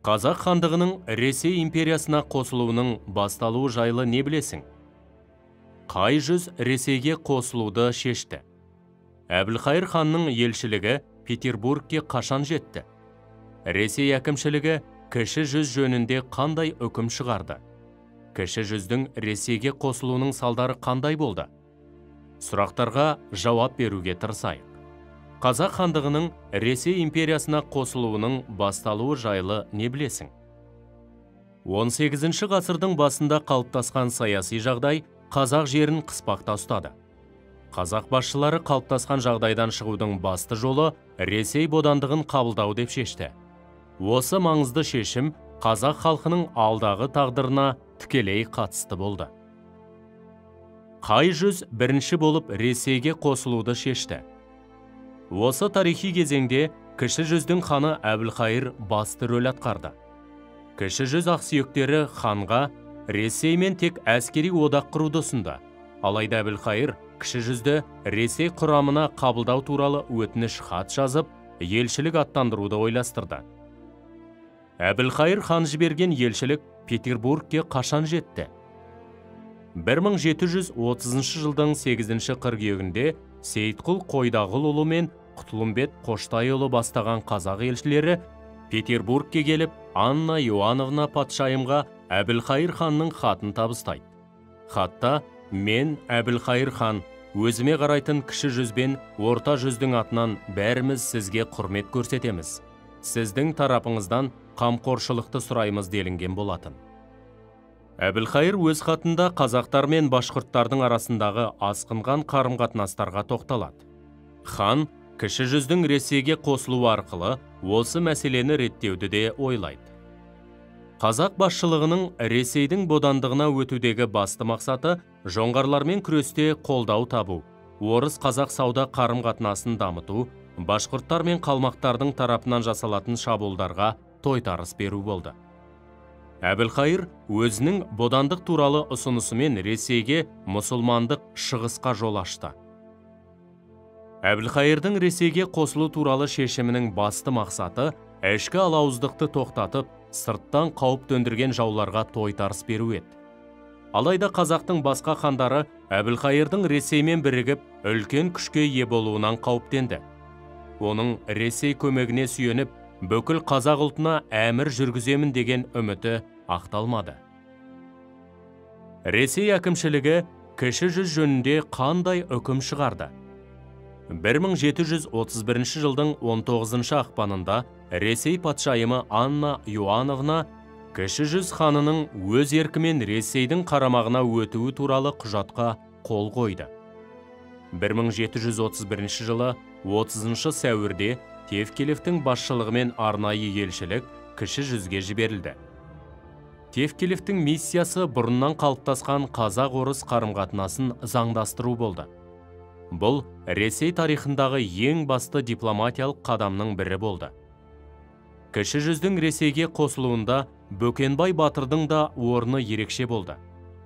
Қазақ хандығының Ресей империясына қосылуының басталуы жайлы не білесің? Қай жүз Ресейге қосылуды шешті? Әбілқайыр ханның елшілігі Петербургке қашан жетті? Ресей әкімшілігі Кіші жүз жөнінде қандай үкім шығарды? Кіші жүздің Ресейге қосылуының салдары қандай болды? Сұрақтарға жауап беруге тырысайық. Қазақ хандығының Ресей империясына қосылуының басталуы жайлы не білесің? 18 ғасырдың басында қалыптасқан саяси жағдай қазақ жерін қыспақта ұстады. Қазақ басшылары қалыптасқан жағдайдан шығудың басты жолы Ресей бодандығын қабылдау деп шешті. Осы маңызды шешім қазақ халқының алдағы тағдырына тікелей қатысты болды. Қай жүз бірінші болып Ресейге қосылуды шешті? Осы тарихи кезеңде Кіші жүздің ханы Әбілқайыр басты рөл атқарды. Кіші жүз ақсүйектері ханға Ресеймен тек әскери одақ құруды ұсынды. Алайда Әбілқайыр Кіші жүзді Ресей құрамына қабылдау туралы өтініш хат жазып, елшілік аттандыруды ойластырды. Әбілқайыр хан жіберген елшілік Петербургке қашан жетті? 1730 жылдың 8 қыркүйегінде Сейітқұл Қойдағұлұлы мен Құтылымбет Қоштайұлы бастаған қазақ елшілері Петербургке келіп, Анна Иоанновна патшайымға Әбілқайыр ханның хатын табыстайды. Хатта «Мен, Әбілқайыр хан, өзіме қарайтын Кіші жүз бен Орта жүздің атынан бәріміз сізге құрмет көрсетеміз. Сіздің тарапыңыздан қамқоршылықты сұраймыз» делінген болатын. Әбілқайыр өз хатында қазақтар мен башқұрттардың арасындағы асқынған қарым-қатынастарға тоқталады. Хан Кіші жүздің Ресейге қосылуы арқылы осы мәселені реттеуді де ойлайды. Қазақ басшылығының Ресейдің бодандығына өтудегі басты мақсаты жоңғарлармен күресте қолдау табу, орыс-қазақ сауда қарым-қатынасын дамыту, башқұрттар мен қалмақтардың тарапынан жасалатын шабуылдарға тойтарыс беру болды. Әбілқайыр өзінің бодандық туралы ұсынысымен Ресейге мұсылмандық шығысқа жол ашты. Әбілқайырдың Ресейге қосылу туралы шешімінің басты мақсаты ішкі алауыздықты тоқтатып, сырттан қауіп төндірген жауларға тойтарыс беру еді. Алайда қазақтың басқа хандары Әбілқайырдың Ресеймен бірігіп, үлкен күшке ие болуынан қауіптенді. Оның Ресей көмегіне сүйеніп, бүкіл қазақ ұлтына әмір жүргіземін деген үміті ақталмады. Ресей әкімшілігі Кіші жүз жөнінде қандай үкім шығарды? 1731 жылдың 19 ақпанында Ресей патшайымы Анна Иоанновна Кіші жүз ханының өз еркімен Ресейдің қарамағына өтуі туралы құжатқа қол қойды. 1731 жылы 30 сәуірде Тевкелевтің басшылығымен арнайы елшілік Кіші жүзге жіберілді. Тевкелевтің миссиясы бұрыннан қалыптасқан қазақ-орыс қарым-қатынасын заңдастыру болды. Бұл Ресей тарихындағы ең басты дипломатиялық қадамның бірі болды. Кіші жүздің Ресейге қосылуында Бөкенбай батырдың да орны ерекше болды.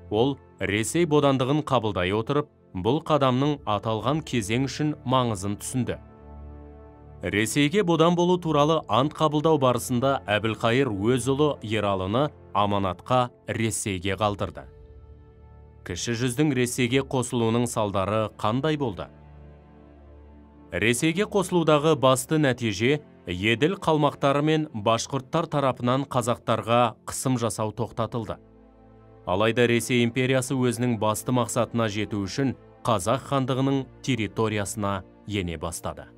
Ол Ресей бодандығын қабылдай отырып, бұл қадамның аталған кезең үшін маңызын түсінді. Ресейге бодан болу туралы ант қабылдау барысында Әбілқайыр өз ұлы Ералыны аманатқа Ресейге қалдырды. Кіші жүздің Ресейге қосылуының салдары қандай болды? Ресейге қосылудағы басты нәтиже Еділ қалмақтары мен башқұрттар тарапынан қазақтарға қысым жасау тоқтатылды. Алайда Ресей империясы өзінің басты мақсатына жету үшін қазақ хандығының территориясына ене бастады.